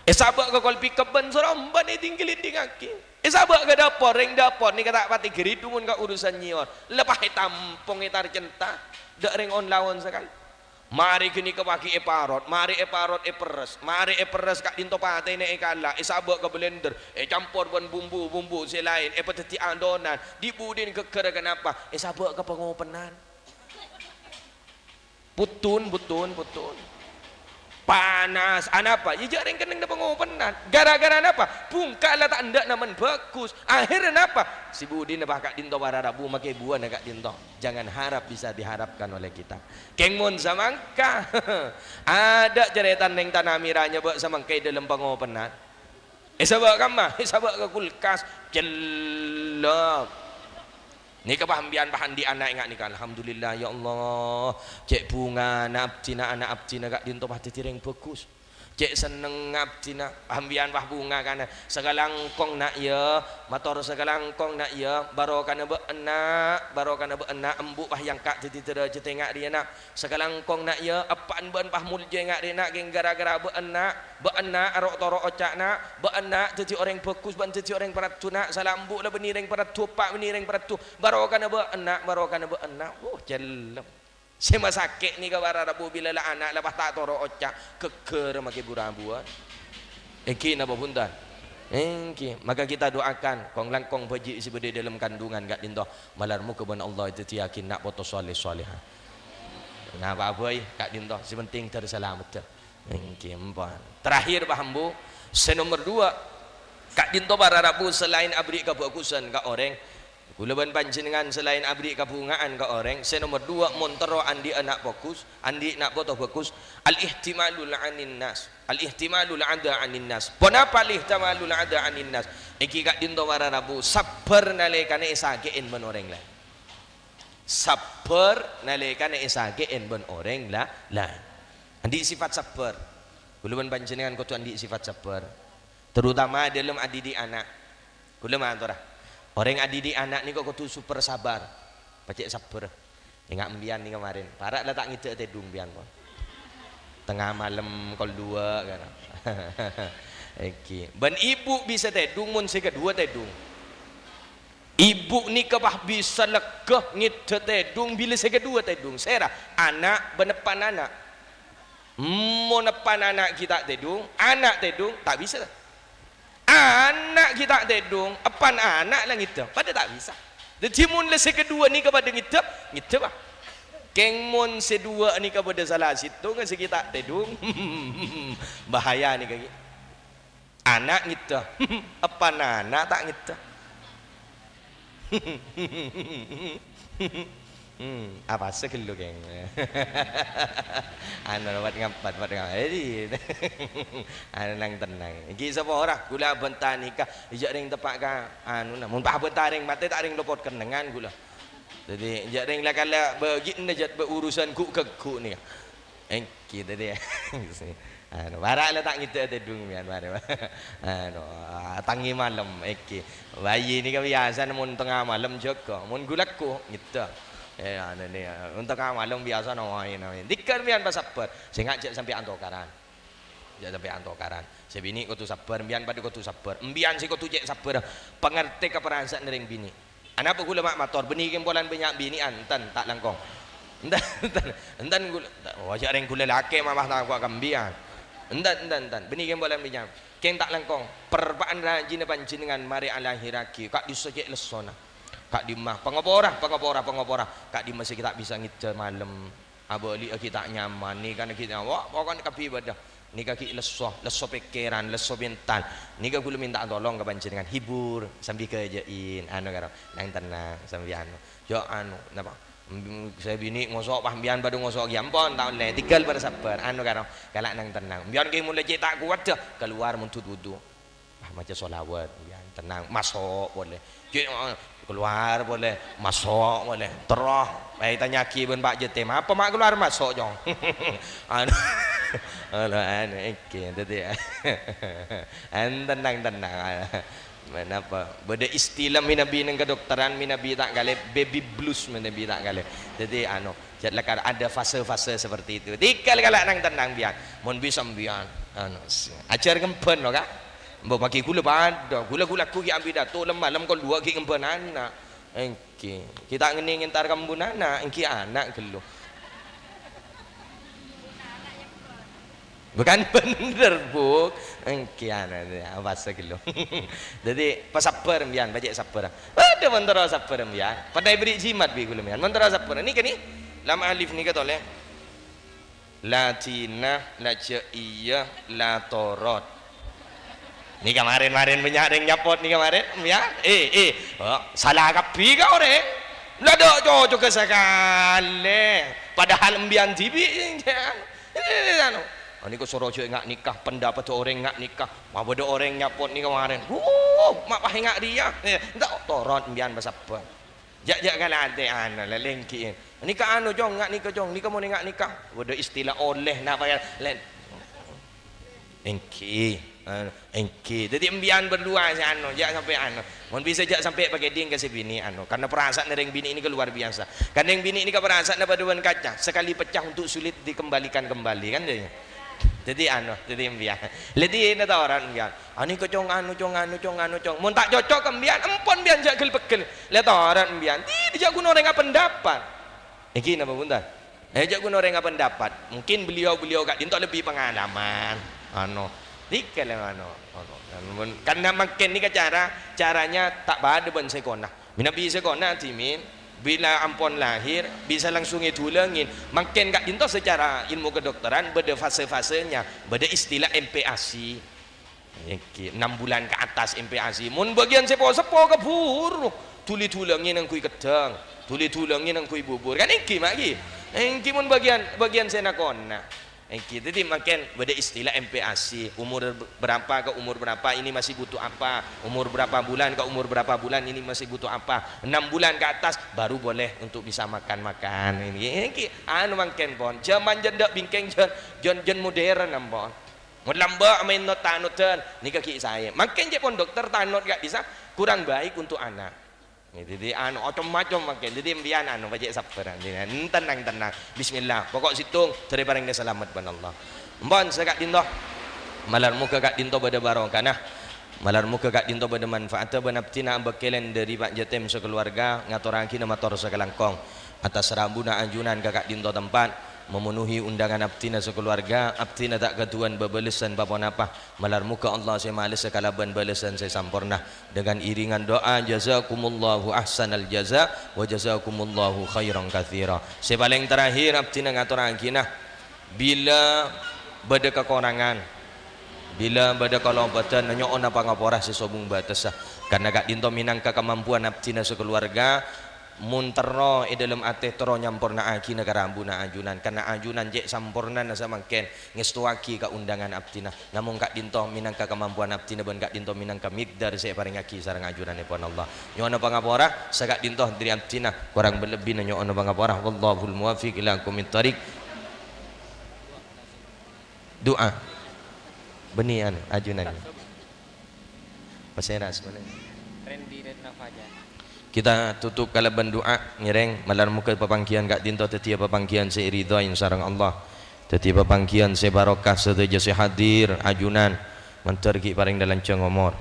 Èsabâ' ka kol pickup bân sarombân èdhing-ghâlindhingngaghi. Èsabâ' ka dâpor, rèng dâpor nèka ta' patè ghâridu mon ka urusan nyèyor. La pas ètampong ètarcenta, dâ' rèng on-laon sakalè. Marè ghânèka paghi' èparot, marè èparot èperres, marè èperres ka'dinto patèna èkala', èsabâ' ka blender, ècampor bân bumbu-bumbu sè laèn, èpadhâddhi adonan, dhi-budhina ghâgghârra kanapa? Èsabâ' ka pangopennan. Puttun, puttun, puttun. Panas, anapa? Yâ jhâ' rèng kennengnganna pangopennan. Gara-gara napa? Bhungka la ta' endâ' namen bhâghus. Akhèrra napa? Sè budhina pas ka'dinto para rabu makè buwâna ka'dinto. Jangan harap bisa diharapkan oleh kita. Kèng mon samangka, adâ' carètana rèng Tanah Mera nyabâ' samangka è dâlem pangopennan. Èsabâ' kamma? Èsabâ' ka kulkas. Cellep. Nèka pas empèyan pas andi' ana' ènga' nèka. Alhamdulillah, ya Allah. Cè' bhungana abdhina, ana' abdhina ka'dinto pas dhâddhi rèng bhâghus. Cè' sennengnga abdhina, sampèyan pas bhunga kana. Sakalangkong, na', yâ. Mator sakalangkong, na', yâ. Barokana bâ'na, barokana bâ'na, embu' pas èangka' dhâddhi dârâjhâddhâ nga' rèya, na'. Sakalangkong, na', yâ. Eppa'en bâ'en pas molja nga' rèya, na', kèng ghârâ-ghârâ bâ'na. Bâ'na aro'-toro' oca', na'. Bâ'na dhâddhi orèng bhâghus, bâ'na dhâddhi orèng paraddhu, na'. Sala embu' la bânnè rèng paraddhu, eppa' bânnè rèng paraddhu. Barokana bâ'na, barokana bâ'na. Wuh, cellem. Sè masakè' nèka para rabu bilâ la ana' la pas ta' toro' oca', ghâgghâr makè bu-rabuwân. Èngghi napa bhunten? Èngghi. Maka kita doakan kong-langkong bhâji' sè bâdâ è dâlem kandungan ka'dinto. Malar moghâ bân Allah èdhâddhiyâghi na' poto saleh-salehah. Napa bhâi ka'dinto, sè penting dâr salameddhâ. Èngghi, empon. Terakhir, Pak Ambu, sè nomer dua, ka'dinto para rabu salaèn aberri' kabhâghusân ka orèng, Kaulâ bân panjhennengngan salaèn aberri' kabhunga'an ka orèng, sè nomer dua, mon terro andi'â na' bhâghus, andi' na' poto bhâghus, al-ihtimalu 'anin nas. Al-ihtimalu 'adha 'anin nas. Ponapa al-ihtimalu 'adha 'anin nas? Èngghi ka'dinto para rabu, sabbhâr nalèkana èsakè'è bân orèng laèn. Sabbhâr nalèkana èsakè'è bân orèng la-, laèn. Andi' sifat sabbhâr. Kaulâ bân panjhennengngan kodhu andi' sifat sabbhâr. Terutama dâlem adidik ana'. Kaulâ matora, orèng adidik ana' nèko kodhu super sabar, pajhât sabbhâr. Enga' empèyan nèko marèn, para' la ta' ngèdhâ' tèdung empèyan, pon. Tengnga malem kol duwâ', kan. Èngghi. Bân ibu bisa tèdung, mon sè kaduwâ tèdung. Ibu nèka pas bisa lega ngèdhâ' tèdung bilâ sè kaduwâ tèdung. Sèra? Ana' bân eppan ana'. Mon eppan ana' ghi' ta' tèdung, ana' tèdung, ta' bisa. Ana' ghi' ta' tèdung, eppan ana' la ngèdhâ, padâ ta' bisa. Dhâddhi, mon la sè kaduwâ nèka padâ ngèdhâ, ngèdhâ, Pak. Kèng mon sè duwâ' nèka padâ sala sèttonga sè ghi' ta' tèdung, bahaya nèka ghi'. Ana' ngèdhâ, eppan ana' ta' ngèdhâ. Hmm, apasa ghâllu, kèng? Anu, wat ngampat, wat ngampat. Jadi, anu, nang-tennang. Èngghi sapa ora? Kaulâ bân ta' nèka, jhâ' rèng teppa' ka, anu, na, mon pa bân ta' rèng matè, ta' rèng lopot kennengngan kaulâ. Dhâddhi, jhâ' rèng la-kala bâgiânna jhât bâ-, urusan ghu'-, ghu'-, ghu' nèka. Èngghi, dhâddhi, anu, para' la ta' ngèdhâ' tèdung, mèyan, mare. Anu, tengnga malem, èngghi. Bayi nèka biyasana mon tengnga malem jâgâ, mon ghu-lagghu ngèdhâ. Eh, anu, nè, mon tengnga malem biyasana, wah, ina, ina. Dhika mèyan pasabbhâr, sènga' jhâ' sampè' antokaran. Jhâ' sampè' antokaran. Sè binè' kodhu sabbhâr, mèyan padâ kodhu sabbhâr. Empèyan sè kodhu cè' sabbhâr. Pangartè ka parasa'anna rèng binè'. Anapa kaulâ ma' mator, bânnè kèng polana bânnya' binè'an, enten, ta' langkong. Enten, enten, enten kaulâ, oh, jhâ' rèng kaulâ lakè' ma' pas tako' ka empèyan. Enten, enten, enten, bânnè kèng polana bânnya'. Kèng ta' langkong, perpa'an rajina panjhennengngan marè alahèrraghi, ka'dissa cè' lessona. Ka'dimma, pangapora, pangapora, pangapora. Ka'dimma sè ghi' ta' bisa ngèdhâ malem. Abâli'â ghi' ta' nyaman, nèkana ghi' nyaman, wah, pokokna kabbhi bâdâ. Nèka ghi' lesso, lesso pèkkèran, lesso mental. Nèka kaulâ mènta'a tolong ka panjhennengngan, hibur, sambi ghâjâ'in, anu, karo, nang-tennang, sambi anu. Jhâ' anu, napa? Em, sè binè' ngoso', pas empèyan padâ ngoso' ghi' ampon, ta' ollè. Tèghâl para sabbhâr, anu, karo, kala' nang-tennang. Empèyan ghi' mon la cè' ta' kowat, dâ, kalowar mondhut wudu. Ah, maca sholawat, ya, tenang, maso' polè. Cè', eh, keluar polè, maso' polè. Terro, eh, ètanya'aghi bân Pak Jetem, "Apa ma' keluar maso', Cong?" Anu, anu, anu, èngghi, dhâddhi, en-, tenang, tenang. Napa? Bâdâ istilah mènabi neng kedokteran, mènabi ta' kalè, baby blues mènabi ta' kalè. Dhâddhi, anu, Jhât lakar ada fase-fase seperti itu. Tèghâl kala' nang-tennang, bi'an. Mon bisa, bi'an. Anu, s-, ajhâr ngembhân, no, Ka'. Mbok maghi ghulâ padâ. Ghulâ, ghulâ ghu ghi' ambi dâto, lem-malem kol duwâ' ghi' ngembhân ana'. Èngghi. Ghi' ta' ngennèng entar ka embun ana', èngghi ana' ghâllu. Bukan bener, Bu. Èngghi, anu, ya, fase ghâllu. Dhâddhi, pasabbhâr, bi'an, pajhât sabbhâr. Waduh, mon terro sabbhâr, bi'an. Padâ èberri' jimat bi' ghulâ, bi'an. Mon terro sabbhâr. Nèka, nè. Lam alif nèka tolè. La dina, la jâ'iyah, la torot. Nèka marèn-marèn bânnya' rèng nyapot nèka marèn, ya. Eh, eh. Oh, sala kabbhi ka orèng. La dâ' cocogghâ sakalè. Padahal embiyan dhibi', eh, anu. Oh, nèko soro jâ' nga' nèka, pendapat orèng nga' nèka. Ma' bâdâ orèng nyapot nèka marèn. Wuh, ma' pas nga' rèya. Eh, enta' torot embiyan pasabbhâr. Jâ', jâ' kala atè, anu, la lèngghi. Nèka anu, Cong, nga' nèka, Cong. Nèka mon nga' nèka. Bâdâ istilah oleh napa ya, lèn-, Èngghi, eh, èngghi. Dhâddhi, embiyan berdua sè anu, jhâ' sampè' anu. Mon bisa jhâ' sampè' pakèdhing ka sè binè', anu. Karena perasaanna rèng binè' ini luar biasa. Karena rèng binè' ini perasaanna padâ bân kaca, sekali pecah untuk sulit dikembalikan kembali, kan, dhâddhi. Dhâddhi, anu, dhâddhi embiyan. Dhâddhi, ènga' ta' orèng embiyan. Ani kocong, anu, cong, anu, cong, anu, cong. Mon ta' cocok ka embiyan, empon embiyan jhâ' ghel-peggel. Lè ta' orèng embiyan. Ti, jhâ' ghun orèng apendapat. Èngghi napa bhunten? Eh, jhâ' ghun orèng apendapat. Mungkin beliau-beliau ka'dinto lebih pengalaman. Ano, dhika lè ano, ano. Kan mangkèn nèka cara, caranya ta' padâ bân sèkona. Mènabi sèkona, dhimèn, bila ampon lahir, bisa langsung èdhulângin. Mangkèn ka'dinto secara ilmu kedokteran bâdâ fase-fasenya, bâdâ istilah M P A C. Èngghi, enam bulan ke atas M P A C. Mon bâgiyân sè po-seppo kabhuru, dhuli dhulângè ngangghuy keddhang, dhuli dhulângè ngangghuy bubur. Kan èngghi, ma' ghi? Èngghi mon bâgiyân, bâgiyân sè na-kona. Èngghi, dhâddhi mangkèn bâdâ istilah M P A C. Umur berapa ke umur berapa ini masih butuh apa? Umur berapa bulan ke umur berapa bulan ini masih butuh apa? Enam bulan ke atas baru boleh untuk bisa makan-makan. Ini, èngghi, anu mangkèn pon. Jhâman jhân dâ' bingkèng jhân, jhân, jhân modern ampon. Mon lambâ' maèn not-tanotan, nèka ghi' saè. Mangkèn cè' pon dokter tanot ka'dissa' kurang baik untuk anak. Dhâddhi, anu, ocom-macom mangkèn. Dhâddhi, embiyan, anu, pajhât sabbhâr, embiyan. Tenang, tenang. Bismillah. Pokok sèttong, dhâri parèngna salamet bân Allah. Empon, sè ka'dinto. Malar moghâ ka'dinto bâdâ barokahna. Malar moghâ ka'dinto bâdâ manfaatta bân abdhina abhâkkèlèn dhâri Pa' Jatim sakalowarga, ngatorraghina mator sakalangkong. Atas rabuna ajunan ka ka'dinto tempat, memenuhi undangan abdhina sakalowarga, abdhina ta' kaduwân bâbâlessan pa-ponapa. Malar moghâ Allah sè malessa kalabân bâlessan sè samporna. Dengan iringan doa, jazakumullahu ahsanal jaza, wa jazakumullahu khairan katsira. Sè palèng terakhir, abdhina ngatorraghina, bilâ bâdâ kakorangan, bilâ bâdâ kaloppadan, nyo'ona pangapora sè sobung bâtessa. Karna ka'dinto mènangka kamampuan abdhina sakalowarga, mon terro è dâlem atè terro nyampornaaghi na ka rabuna ajunan, karna ajunan cè' sampornana samangkèn ngèstowaghi ka undangan abdhina. Namong ka'dinto mènangka kamampuan abdhina bân ka'dinto mènangka miqdar sè èparèngaghi sareng ajunanèpon Allah. Nyo'ona pangapora, saka'dinto dhâri abdhina, korang bân lebbina nyo'ona pangapora. Wallahul muwaffiq ila aqwamit thariq. Du'a. Bânnè anu, ajunan. Pasèra sebenarnya. Randy Retno Fajar. Kita tutup kalabân du'a, ngèrèng, malar moghâ papangghiyân ka'dinto dhâddhiyâ papangghiyân sè èridhoi sareng Allah. Dhâddhiyâ papangghiyân sè barokah, sadhâjâ sè hadir, ajunan, mandhâr ghi' parèngna lanjhâng omor.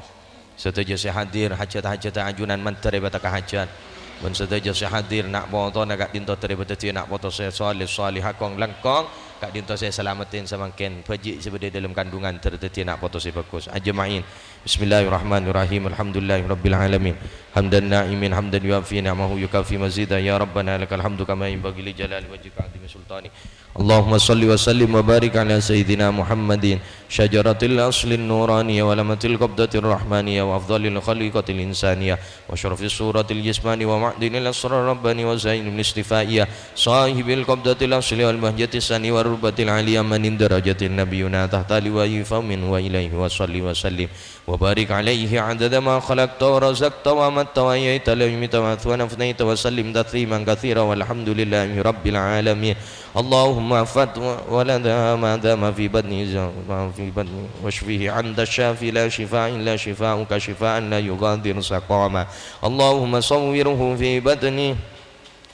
Sadhâjâ sè hadir, hajat-hajâtta ajunan mandhâr èpateka hajat. Bân sadhâjâ sè hadir, na' potona ka'dinto dhâri bâdâddhiyâ na' poto sè shalèh, shalèhah, kong-langkong, ka'dinto sè salameddhin samangkèn, bhâji' sè bâdâ è dâlem kandhungan dhâr dhâddhiyâ na' poto sè bhâghus. Ajma'in. Bismillahirrahmanirrahim. Alhamdulillahirabbil alamin. Hamdan na'imin, hamdan yuwafi ni'amahu yukafi mazida. Ya Rabbana lakal hamdu kama yanbaghi li jalali wajhika wa 'azimi sultanik. Allahumma shalli wa sallim wa barik ala sayyidina Muhammadin, syajaratil aslin nuraniyah wa lamatil qabdatir rahmaniyah wa afdhalil khaliqatil insaniyah wa syarafis suratil jismani wa ma'dinil asrar rabbani wa zainil istifaiyah, sahibil qabdatil asli wal bahjatis sani wa rubatil aliyah, man indarajatin nabiyuna tahta liwa'i faumin wa ilaihi wa shalli wa sallim. Wa barik alaihi adada ma khalaqta wa razaqta wa amatta wa ahyaita wa yumitta wa afnaita wa sallim tasliman katsira walhamdulillahi rabbil alamin. Allahumma fat waladaha ma dama fi batni, ma fi batni, wasyfihi anta syafi la syifa illa syifa'uka syifa'an la yughadiru saqama. Allahumma sawwirhu fi batni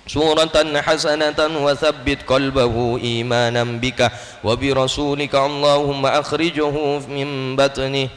suratan hasanatan wa tsabbit qalbahu imanan bika wa bi rasulika. Allahumma akhrijhu min batni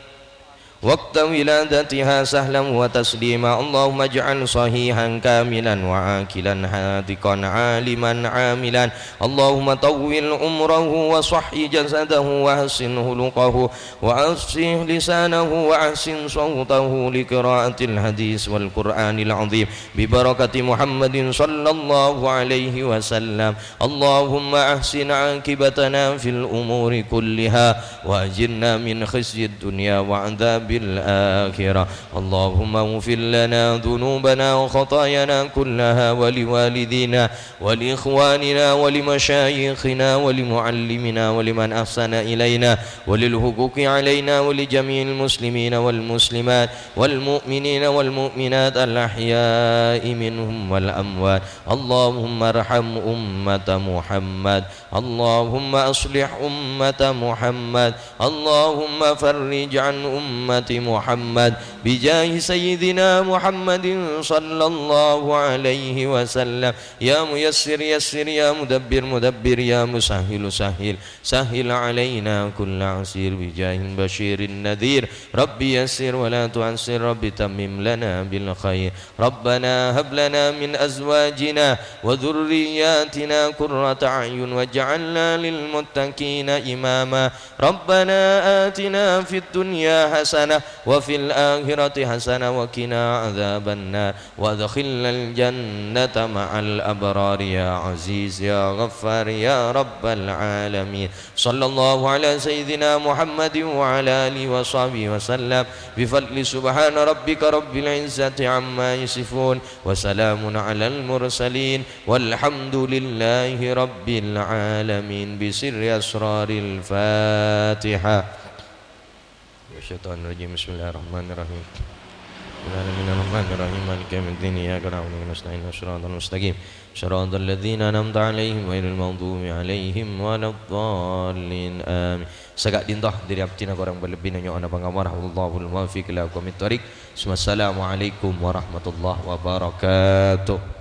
waqta wiladatiha sahlan wa taslima. Allahumma ij'al sahihan kamilan wa aqilan hadiqan aliman amilan. Allahumma tawwil umrahu wa sahhi jasadahu wa hassin khuluqahu wa afsih lisanahu wa ahsin sawtahu li qiraatil hadis wal Qur'anil azim bi barakati Muhammadin sallallahu alaihi wasallam. Allahumma ahsin aqibatana fil umuri kulliha wa ajirna min khizyid dunya wa adzab بالآخرة. اللهم اغفر لنا ذنوبنا وخطايانا كلها ولوالدينا ولإخواننا ولمشايخنا ولمعلمنا ولمن أحسن إلينا وللحقوق علينا ولجميع المسلمين والمسلمات والمؤمنين والمؤمنات الأحياء منهم والأموات. اللهم ارحم أمة محمد. اللهم أصلح أمة محمد. اللهم فرج عن أمة محمد بجاه سيدنا محمد صلى الله عليه وسلم. يا ميسر يسر، يا مدبر مدبر، يا مسهل سهل، سهل علينا كل عسير بجاه البشير النذير. رب يسر ولا تعسر، رب تمم لنا بالخير. ربنا هب لنا من أزواجنا وذرياتنا قرة أعين واجعلنا للمتقين إماما. ربنا آتنا في الدنيا حسنة وفي الآخرة حسنة وقنا عذاب النار وأدخلنا الجنة مع الأبرار يا عزيز يا غفار يا رب العالمين. صلى الله على سيدنا محمد وعلى آله وصحبه وسلم. بفضل سبحان ربك رب العزة عما يصفون. وسلام على المرسلين. والحمد لله رب العالمين. بسر أسرار الفاتحة. الشيطان الرجيم. بسم الله الرحمن الرحيم. بسم الله الرحمن الرحيم. مالك يوم الدين. إياك نعبد وإياك نستعين. اهدنا الصراط المستقيم. صراط الذين أنعمت عليهم غير المغضوب عليهم ولا الضالين. آمين. Saka'dhinto dhâri abdhina korang bâlebbina nyo'ona pangampora. Wallahul muwaffiq ila aqwamit thoriq. Wassalamualaikum warahmatullahi wabarakatuh.